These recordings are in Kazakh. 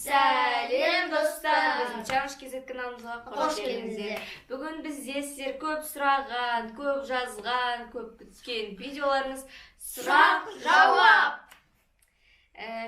Сәлем, достар! Біздің Challenge KZ каналымызға қош келдіңіздер. Бүгін бізде сіздер көп сұраған, көп жазған, көп күткен видеоларыңыз — сұрақ жауап.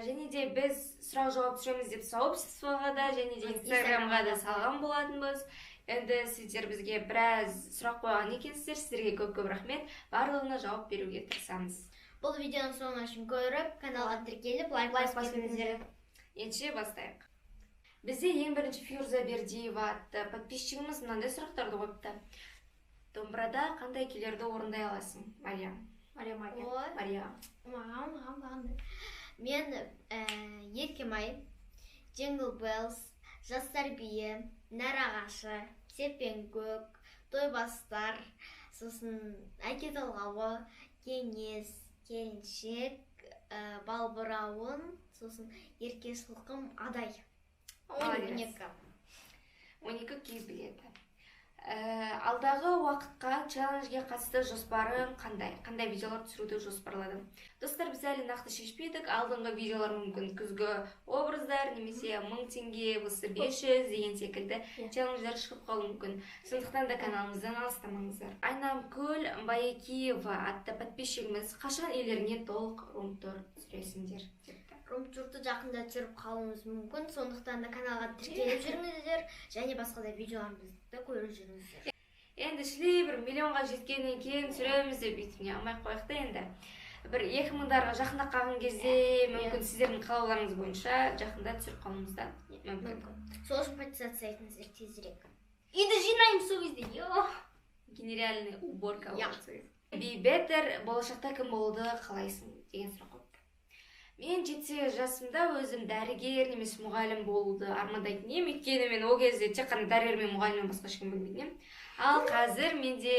Және де біз сұрақ жауап түсіреміз деп сообществоға да және де Инстаграмға да салған болатынбыз. Енді сіздер бізге біраз сұрақ қойған екенсіздер, сіздерге көп көп рахмет. Барлығына жауап беруге тырысамыз. Бұл видеоның соңына шейін көріп, каналға тіркеліп, лайк басып кетіңіздер. Ендеше бастайық. Бізде ең бірінші Фируза Бердиева атты подписчигіміз мынандай сұрақтарды қойыпты: «Домбырада қандай күйлерді орындай аласың, Мариям?» Мариям. Ой, Мариям. Маған. Мен Еркемай, Jingle Bells, Жастар биі, Нәр ағашы, Серпен көк, Тойбастар, сосын Әке толғауы, Кеңес, Келіншек, Балбырауын, сосын Ерке шылқым, Адай. Молодец. 12. 12 күй біледі. Алдағы уақытқа челленджге қатысты жоспарың қандай? Қандай видеолар түсіруді жоспарладың? Достар, біз әлі нақты шешпедік. Алдыңғы видеолар мүмкін күзгі образдар немесе 1000 теңге болса 500 деген секілді челлендждер шығып қалуы мүмкін, сондықтан да каналымыздан алыстамаңыздар. Айнамкүл Байекиева атты подписчигіміз: «Қашан үйлеріңе толық рум-тур түсіресіңдер?» — депті. Рум-турды жақында түсіріп қалуымыз мүмкін, сондықтан да каналға тіркеліп жүріңіздер және басқа да видеоларымызды көріп жүріңіздер. Енді шіли бір миллионға жеткеннен кейін түсіреміз деп бүйтіп не алмай ақ қояйық та. Енді бір 2000-дарға жақындап қалған кезде, мүмкін, сіздердің қалауларыңыз бойынша жақында түсіріп қалуымыз да мүмкін. Мүмкін. Сол үшін подписаться етіңіздер тезірек. Үйді жинаймыз сол кезде. Йо. Генеральный уборка Иә. болады сол кезде. Бибетер: «Болашақта кім болуды қалайсың?» — деген сұрақ қойыпты. Мен 7-8 жасымда өзім дәрігер немесе мұғалім болуды армандайтын едім, өйткені мен ол кезде тек қана дәрігер мен мұғалімнен басқа ешкім білмейтін едім. Ал қазір менде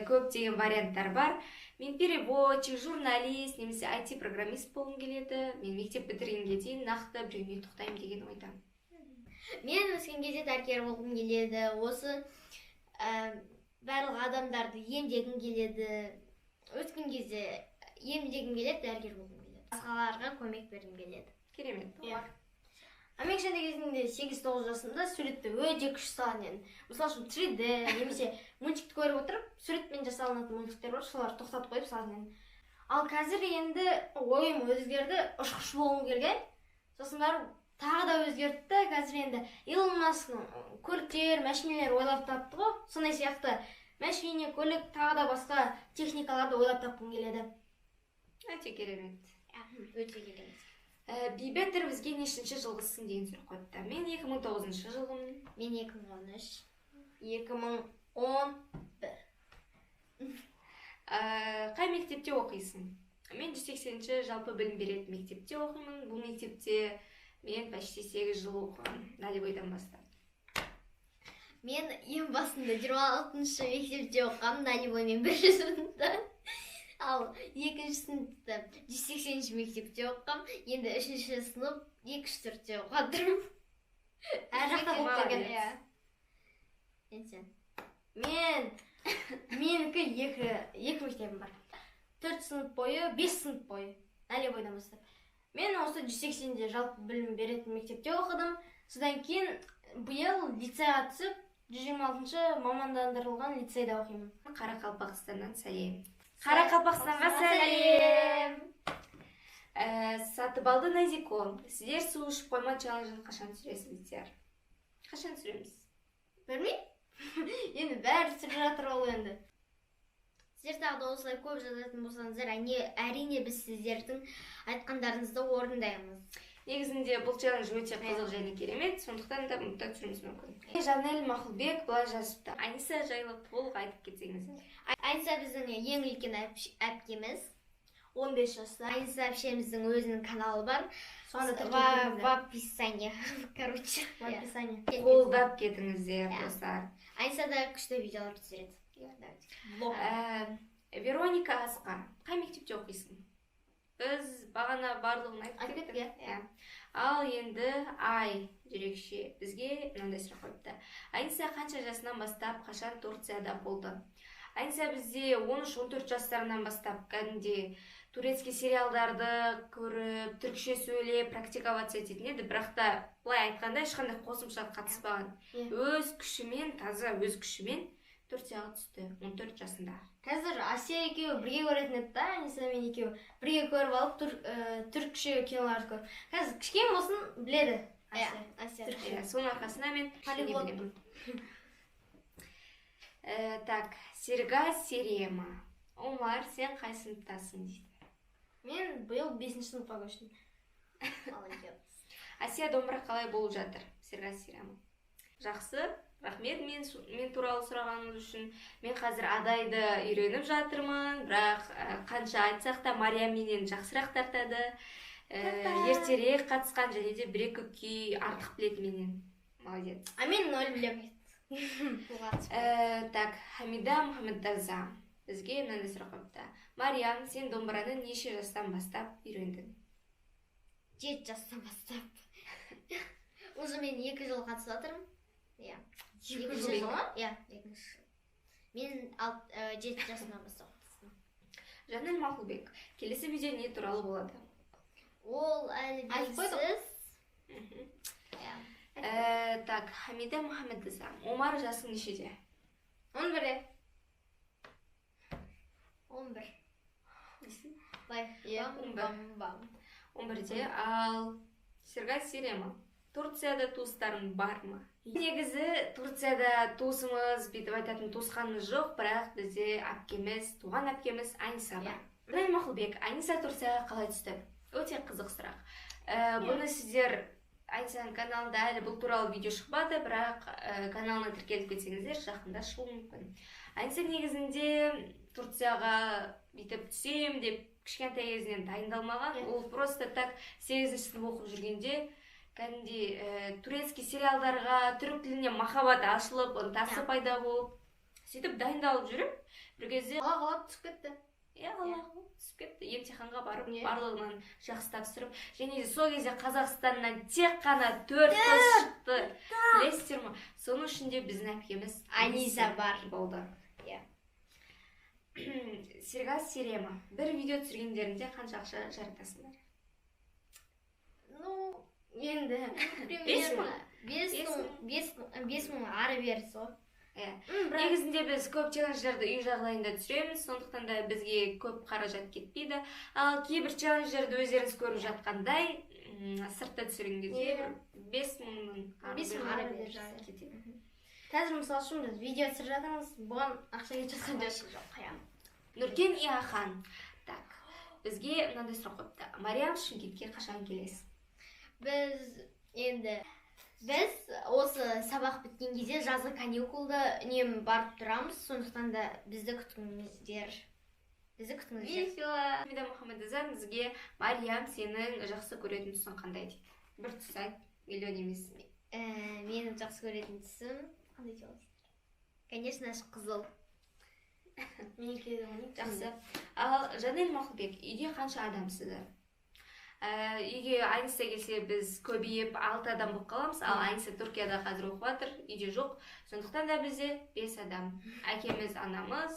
көптеген варианттар бар. Мен переводчик, журналист немесе IT программист болғым келеді. Мен мектеп бітіргенге дейін нақты біреуіне тоқтаймын деген ойдамын. Мен өскен кезде дәрігер болғым келеді. Осы барлық адамдарды емдегім келеді. Өскен кезде емдегім келеді, дәрігер болғым келеді. Басқаларға көмек бергім келеді. Керемет. Иә. А мен кішкентай кезімде, 8-9 жасымда, суретті өте күшті салған едім. Мысалы үшін, 3D немесе мультикті көріп отырып, суретпен жасалынатын мультиктер бар, соларды тоқтатып қойып салатын едім. Ал қазір енді ойым өзгерді, ұшқыш болғым келген. Сосын барып тағы да өзгертті. Қазір енді Илон Масктың көліктер, машиналар ойлап тапты ғой. Сондай сияқты машина, көлік, тағы да басқа техникаларды ойлап тапқым келеді. Өте керемет. Өте керемет. Бибетер бізге «Нешінші жылғысың?» деген сұрақ қойыпты. Мен 2009 жылғымын. Мен 2013. 2011. Қай мектепте оқисың? Мен 180-ші жалпы білім беретін мектепте оқимын. Бұл мектепте мен почти 8 жыл оқығанмын, нулевойдан бастап. Мен ең басында 26-шы мектепте оқығанмын, нулевоймен бірінші сыныпта. Ал екінші сыныпта 180-ші мектепте оқығанмын. Енді үшінші сынып екі, үш, төртте оқып жатырмын. Әр жақта болып Молодец. келген. Иә. Енді сен. Менікі екі мектебім бар. Төрт сынып бойы, бес сынып бойы. Нулевойдан бастап. Мен осы 180-де жалпы білім беретін мектепте оқыдым. Содан кейін биыл лицейға түсіп, 126-шы мамандандырылған лицейде оқимын. Қарақалпақстаннан сәлем! Қарақалпақстанға сәлем! Сатыбалды Назико: «Сіздер су ішіп қойма челленджін қашан түсіресіздер?» Қашан түсіреміз? Білмеймін. Енді бәрі түсіріп жатыр ол енді. Сіздер тағы да осылай көп жазатын болсаңыздар, әрине, біз сіздердің айтқандарыңызды орындаймыз. Негізінде бұл челлендж өте қызық және керемет, сондықтан да мұнда түсіруіміз мүмкін. Жанель Мақұлбек былай жазыпты: «Аниса жайлы толық айтып кетсеңіздер». Айниса біздің ең үлкен әпкеміз. 15 жаста. Айниса әпшеміздің өзінің каналы бар. Соны В, тіркеліп в описании, короче. В описании. Қолдап кетіңіздер, Иә. достар. Айниса да күшті видеолар түсіреді. Иә. Влог. Вероника Асқар: «Қай мектепте оқисың?» Біз бағана барлығын айтып Айтып кеттік. кеттік, Иә. Ал енді Ай жүрекше бізге мынандай сұрақ қойыпты: «Айниса қанша жасынан бастап, қашан Турцияда болды?» Айниса бізде 13-14 жастарынан бастап кәдімгідей Турецкий сериалдарды көріп, түркше сөйлеп, практиковаться ететін еді, бірақ та былай айтқанда ешқандай қосымша қатыспаған. Өз күшімен, таза өз күшімен Турцияға түсті 14 жасында. Қазір Асия екеуі бірге көретін еді да, Аниса мен екеуі бірге көріп алып, түркше киноларды көріп. Қазір кішкене болсын біледі. Асия. Иә, соның арқасында мен кішкене білемін. Так, Серга Серема. Омар, сен қай сыныптасың дейді? Мен биыл 5 сыныпқа көштім. Асия, домбыра қалай болып жатыр? Серга Серема. Жақсы. Рахмет мен туралы сұрағаныңыз үшін. Мен қазір Адайды үйреніп жатырмын, бірақ қанша айтсақ та Мариям менен жақсырақ тартады. Ертерек қатысқан және де бір-екі күй артық біледі менен. Молодец. А мен 0 білемін. Так, Хамида Мұхаммеддаза бізге мынандай сұрақ қойыпты. Мариям, сен домбыраны неше жастан бастап үйрендің? 7 жастан бастап. Уже мен 2 жыл қатысып жатырмын. Иә. 2 жыл ма? Иә, 2 жыл. Мен 7 жасымнан бастап қатыстым. Жанел Мақұлбек, келесі видео не туралы болады? Ол әлі белгісіз. Так, Хамида Мұхаммеддаза. Омар, жасың нешеде? 11-де. 11. Бай. 11-де. Ал Серга Серема, Турцияда туыстарың бар ма? Негізі Турцияда туысымыз, бүйтіп айтатын туысқанымыз жоқ, бірақ бізде әпкеміз, туған әпкеміз Аниса бар. Жанел Мақұлбек, Аниса Турцияға қалай түсті? Өте қызық сұрақ. Бұны сіздер Анисаның каналында әлі бұл туралы видео шықпады, бірақ каналына тіркеліп кетсеңіздер, жақында шығуы мүмкін. Аниса негізінде Турцияға бүйтіп түсем деп кішкентай кезінен дайындалмаған. Ол просто так 8-ші сынып оқып жүргенде кәдімгідей турецкий сериалдарға, түрік тіліне махаббат ашылып, ынтасы пайда болып, сөйтіп дайындалып жүріп, бір кезде Алла қалап түсіп кетті. Иә, Алла қалап түсіп кетті. Емтиханға барып, барлығынан жақсы тапсырып, және де сол кезде Қазақстаннан тек қана 4 қыз шықты. Білесіздер ме? Соның ішінде біздің әпкеміз Аниса бар болды. Иә. Серга Серема, бір видео түсіргендерінде қанша ақша жаратасыңдар? Ну, енді примерно 5 мың ары берісі ғой. Негізінде біз көп челлендждерді үй жағдайында түсіреміз, сондықтан да бізге көп қаражат кетпейді. Ал кейбір челлендждерді өздеріңіз көріп жатқандай, сыртта түсірген кезде бір 5 мыңның ары берісі кетеді. Қазір мысалы үшін біз видео түсіріп жатырмыз, бұған ақша кетіп жатқан жоқ. Нұркен Иахан. Так, бізге мынандай сұрақ қойыпты. Мариям, Шымкентке қашан келесің? Біз осы сабақ біткен кезде жазғы каникулда үнемі барып тұрамыз, сондықтан да бізді күтіңіздер. Весело. Хамида Мұхаммедаза бізге Мариям, сенің жақсы көретін түсің қандай дейді? Бір түс айт, миллион емес. Менің жақсы көретін түсім қандай деп ойлайсыздар? Конечно, қызыл. Менікі де оның жақсы. Ал Жанел Мақұлбек, үйде қанша адамсыздар? Үйге Аниса келсе біз көбейіп 6 адам болып қаламыз, ал Аниса Түркияда қазір оқып жатыр, үйде жоқ. Сондықтан да бізде 5 адам. Әкеміз, анамыз,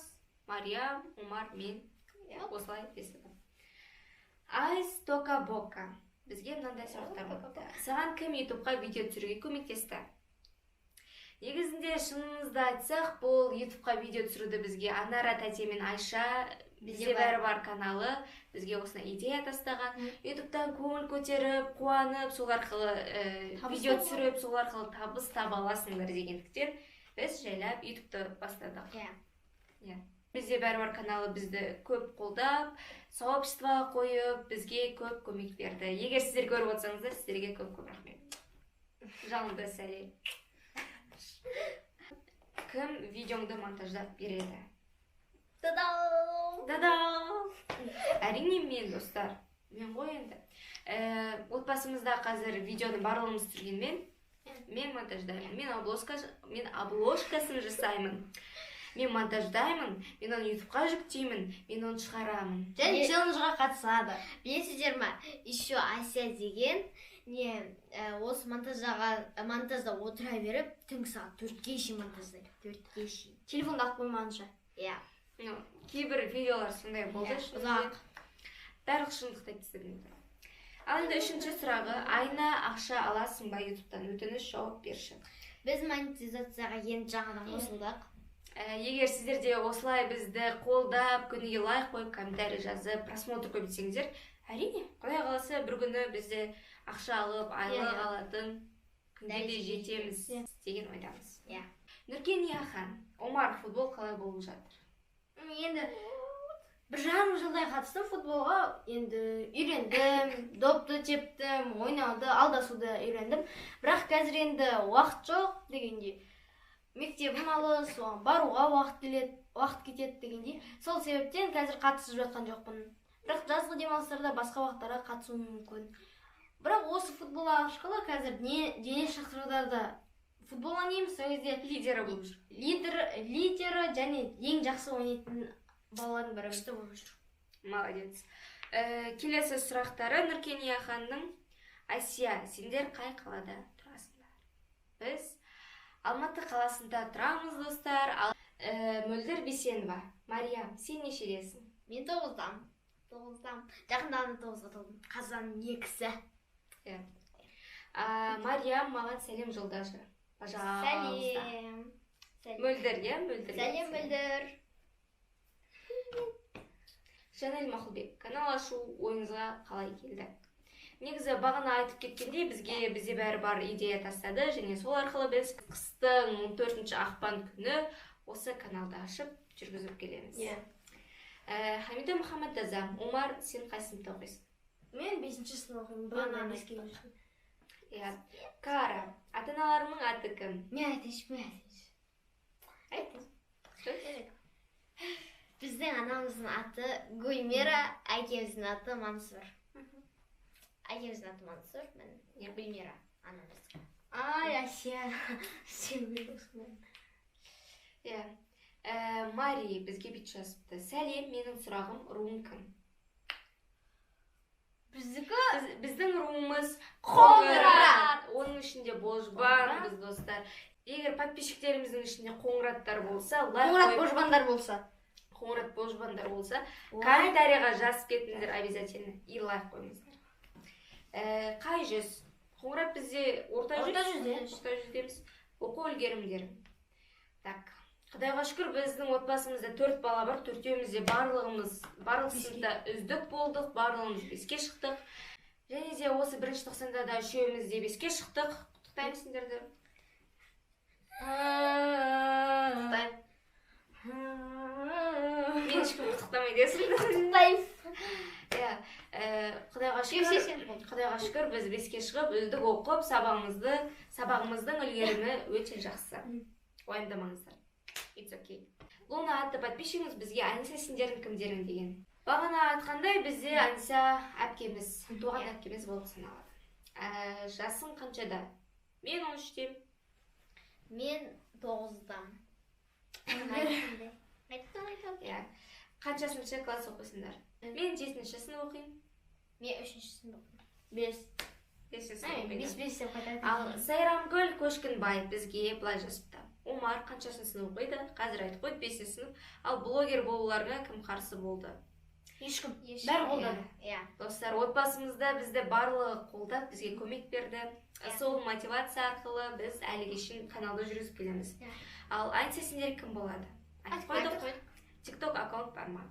Мариям, Омар, мен. Осылай 5 адам. Айс Тока Бока. Бізге мынандай сұрақтар қойыпты. Саған кім ютубқа видео түсіруге көмектесті? Негізінде шынымызды айтсақ, бұл ютубқа видео түсіруді бізге Анара тәте мен Айша, бізде бәрі бар каналы, бізге осындай идея тастаған. Ютубтан көңіл көтеріп, қуанып, сол арқылы видео түсіріп, сол арқылы табыс таба аласыңдар дегендіктен біз жайлап ютубты бастадық. Иә. Бізде бәрі бар каналы бізді көп қолдап, сообщество қойып, бізге көп көмек берді. Егер сіздер көріп отырсаңыздар, сіздерге көп-көп рахмет. Жалынды сәлем. Кім видеоңды монтаждап береді? Та-дам! Та-дам! Әрине мен, достар. Мен ғой енді. Отбасымызда қазір видеоны барлығымыз түсіргенмен, мен монтаждаймын. Мен обложкасын жасаймын. Мен монтаждаймын, мен оны ютубқа жүктеймін, мен оны шығарамын. Және челленджға қатысады. Білесіздер ма, еще Асия деген не осы монтажда отыра беріп, түнгі сағат 4-ке шейін монтаждайды. 4-ке шейін. Телефонды алып қоймағанша. Иә. Кейбір видеолар сондай болды. Ұзақ. Барлық шындықты айтып тастадым. Ал енді үшінші сұрағы: айына ақша аласың ба ютубтан? Өтініш, жауап берші. Біз монетизацияға енді жаңадан қосылдық. Егер сіздер де осылай бізді қолдап, күніге лайк қойып, комментарий жазып, просмотр көбейтсеңіздер, әрине, құдай қаласа, бір күні бізде ақша алып, айлық алатын күнге де Дәрежеге жетеміз деген ойдамыз. Иә. Нүркен Яхан: Омар, футбол қалай болып жатыр? Енді 1,5 жылдай қатыстым футболға, енді үйрендім, допты тептім, ойнауды, алдасуды үйрендім. Бірақ қазір енді уақыт жоқ дегендей, мектебім алыс, оған баруға уақыт келеді, уақыт кетеді дегендей. Сол себептен қазір қатысып жатқан жоқпын. Бірақ жазғы демалыстарда, басқа уақыттарда қатысуым мүмкін. Бірақ осы футбол арқылы қазір дене шынықтыруда да футбол ойнаймыз, сол кезде лидері болып жүр. Лидері және ең жақсы ойнайтын балалардың бірі. Күшті болып жүр. Молодец. Келесі сұрақтары Нүркен Яханның: Әсия, сендер қай қалада тұрасыңдар? Біз Алматы қаласында тұрамыз, достар. Ал, Мөлдір Бейсенова: Мариям, сен нешедесің? Мен тоғыздамын. Тоғыздамын. Жақында ғана 9-ға толдым. Қазанның 2-сі. Мариям, маған сәлем жолдашы, пожалуйста. Сәлем. Сәлем. Мөлдір, иә, Мөлдір. Сәлем, Мөлдір. Жанель Мақұлбек: канал ашу ойыңызға қалай келді? Негізі, бағана айтып кеткендей, бізге «Бізде бәрі бар» идея тастады және сол арқылы біз қыстың 14 ақпан күні осы каналды ашып, жүргізіп келеміз. Иә. Хамида Мұхаммед Таза: Омар, сен қай сыныпта оқисың? Мен бесінші сынып оқимын. Банан Бұрын беске айтпақ. келдім. Иә. Кара: ата аналарыңның аты кім? Мен айтайыншы, мен айтайыншы. Айт. Біздің анамыздың аты Гүлмира, әкеміздің аты Мансұр. Әкеміздің аты Мансұр, мен Гүлмира анамыз. Ай, Әсия. Сен білесің. Иә. Мари бізге бүйтіп жазыпты: сәлем, менің сұрағым, руың кім? Біздікі Біздің руымыз Қоңырат. Қоңырат. Оның ішінде божбан біз, достар. Егер подписчиктеріміздің ішінде қоңыраттар болса, лайк Қоңырат қойып, божбандар болса. Қоңырат божбандар болса, комментарийға жазып кетіңдер обязательно и лайк қойыңыздар. Қай жүз? Қоңырат бізде орта жүз. Орта жүз, иә. Орта жүздеміз. Оқу үлгерімдері. Так. Құдайға шүкір, біздің отбасымызда төрт бала бар, төртеуміз де барлығымыз барлық сыныпта үздік болдық, барлығымыз 5-ке шықтық. Және де осы бірінші тоқсанда да үшеуміз де 5-ке шықтық. Құттықтаймын сендерді. Құттықтаймын. Мені ешкім құттықтамайды десін. Құттықтаймын. Иә, құдайға шүкір, құдайға шүкір, біз 5-ке шығып, үздік оқып, сабағымыздың үлгерімі өте жақсы. Уайымдамаңыздар. It's okay. Луна атты подписчигіміз бізге: Аниса, сендердің кімдерің деген. Бағана айтқандай, бізде Аниса әпкеміз, туған әпкеміз болып саналады. Жасың қаншада? Мен 13-темін. Мен 9-дамын. Айттым, айттым. Иә. Қаншасыншы класс оқисыңдар? Мен жетінші сынып оқимын. Мен үшінші сынып оқимын. Бес. Бесінші сынып оқимын. Бес, бес деп қайтады. Ал Сайрамгүл Көшкінбай бізге былай жазыпты: Омар қаншасыншы сынып оқиды? Қазір айтып қойды, бесінші сынып. Ал блогер болуларыңа кім қарсы болды? Ешкім. Ешкім. Бәрі қолдады. Иә. Достар, отбасымызда бізді барлығы қолдап, бізге көмек берді. Иә. Сол мотивация арқылы біз әліге шейін каналды жүргізіп келеміз. Иә. Ал Аниса, сендер кім болады? Айтып Айтып қойдық. Тикток аккаунт бар ма?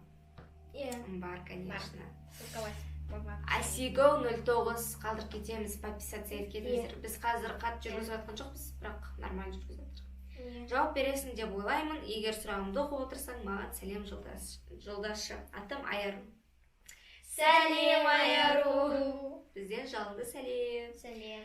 Иә. Бар, конечно. Бар. Асиго 09 қалдырып кетеміз, подписаться етіп кетіңіздер. Біз қазір қатты жүргізіп жатқан жоқпыз, бірақ нормально жүргізіп жатырмыз. Иә. Жауап бересің деп ойлаймын. Егер сұрағымды оқып отырсаң, маған сәлем жолдашы. Атым Аяру. Сәлем, Аяру. Бізден жалынды сәлем. Сәлем.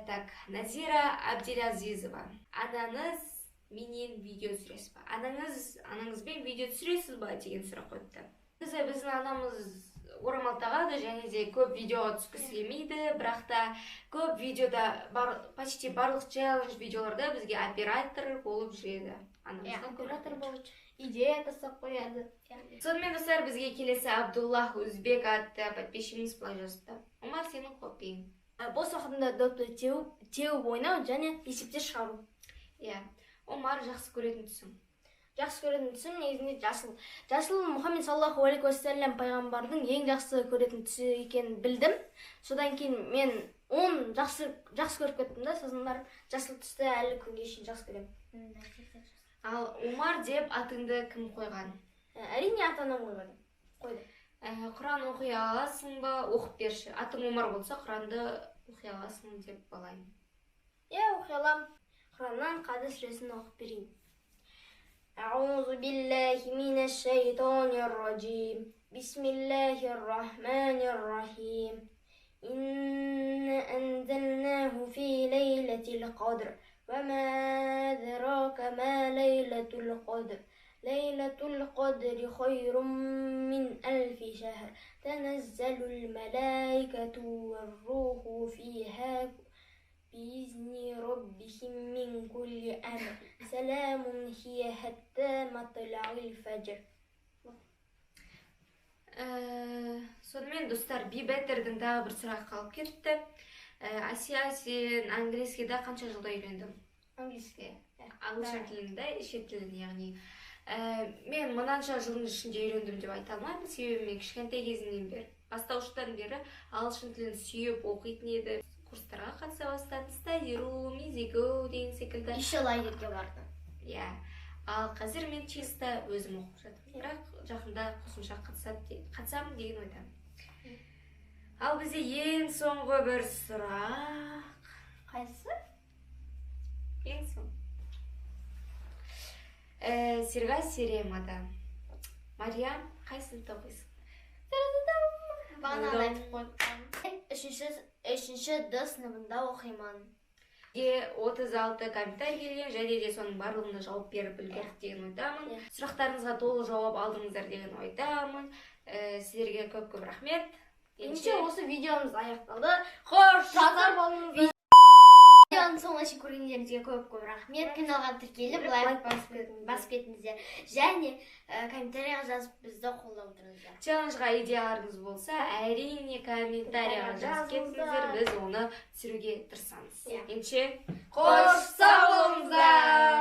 Так, Назира Абделязизова: анаңыз менен видео түсіресіз ба? Анаңызбен видео түсіресіз ба деген сұрақ қойыпты. Негізі, біздің анамыз орамал тағады және де көп видеоға түскісі келмейді, бірақ та көп видеода бар, почти барлық челлендж видеоларда бізге оператор болып жүреді. Анамызға көп Оператор болып идея тастап қояды. Сонымен, достар, бізге келесі Абдуллах Өзбек атты подписчигіміз былай жазыпты: Омар, сенің хоббиің? Бос уақытымда допты теуіп ойнау және есептер шығару. Иә. Омар, жақсы көретін түсің? Жақсы көретін түсім негізінде жасыл. Жасыл Мұхаммед саллаллаху алейхи уассалам пайғамбардың ең жақсы көретін түсі екенін білдім. Содан кейін мен оны жақсы жақсы көріп кеттім да, сосын барып жасыл түсті әлі күнге шейін жақсы көремін. Ал Омар деп атыңды кім қойған? Әрине, ата анам қойған. Қойды. Құран оқи аласың ба? Оқып берші. Атың Омар болса, Құранды оқи аласың деп балаймын. Иә, оқи аламын. Құраннан Қадір сүресін оқып берейін. أعوذ بالله من الشيطان الرجيم. بسم الله الرحمن الرحيم. إنا أنزلناه في ليلة القدر وما أدراك ما ليلة القدر ليلة القدر خير من ألف شهر تنزل الملائكة والروح فيها بإذن ربهم من كل أمر سلام هي حتى مطلع الفجر. Сонымен, достар, Бибеттердің тағы бір сұрағы қалып кетті. Әсия, сен английскийді қанша жылда үйрендің? Английский. Ағылшын тілінде, шет тілін, яғни. Мен мынанша жылдың ішінде үйрендім деп айта алмаймын, себебі мен кішкентай кезімнен бері, бастауыштан бері ағылшын тілін сүйіп оқитын еді. Курстарға қатыса бастадым, Study Room, EasyGo деген секілді. Еще лагерьге барды. Иә. Ал қазір мен чисто өзім оқып жатырмын. Бірақ жақында қосымша қатысамын деген ойдамын. Ал бізде ең соңғы бір сұрақ. Қайсысы? Ең соңғы. Серга Серемадан. Мариям, қай сыныпта оқисың? Бағана айтып қойдым. Мен үшінші Д сыныбында оқимын. 36 комментарий келген, және де соның барлығына жауап беріп үлгердік деген ойдамын. Сұрақтарыңызға толық жауап алдыңыздар деген ойдамын. Сіздерге көп-көп рахмет. Ендеше осы видеомыз аяқталды. Қош, сау болыңыздар. Видеоның соңына шейін көргендеріңізге көп-көп рахмет. Каналға тіркеліп, лайк басып кетіңіздер. Және комментарийға жазып бізді қолдап отырыңыздар. Челленджға идеяларыңыз болса, әрине комментарийға жазып кетіңіздер, біз оны түсіруге тырысамыз. Иә. Ендеше Қош, сау болыңыздар.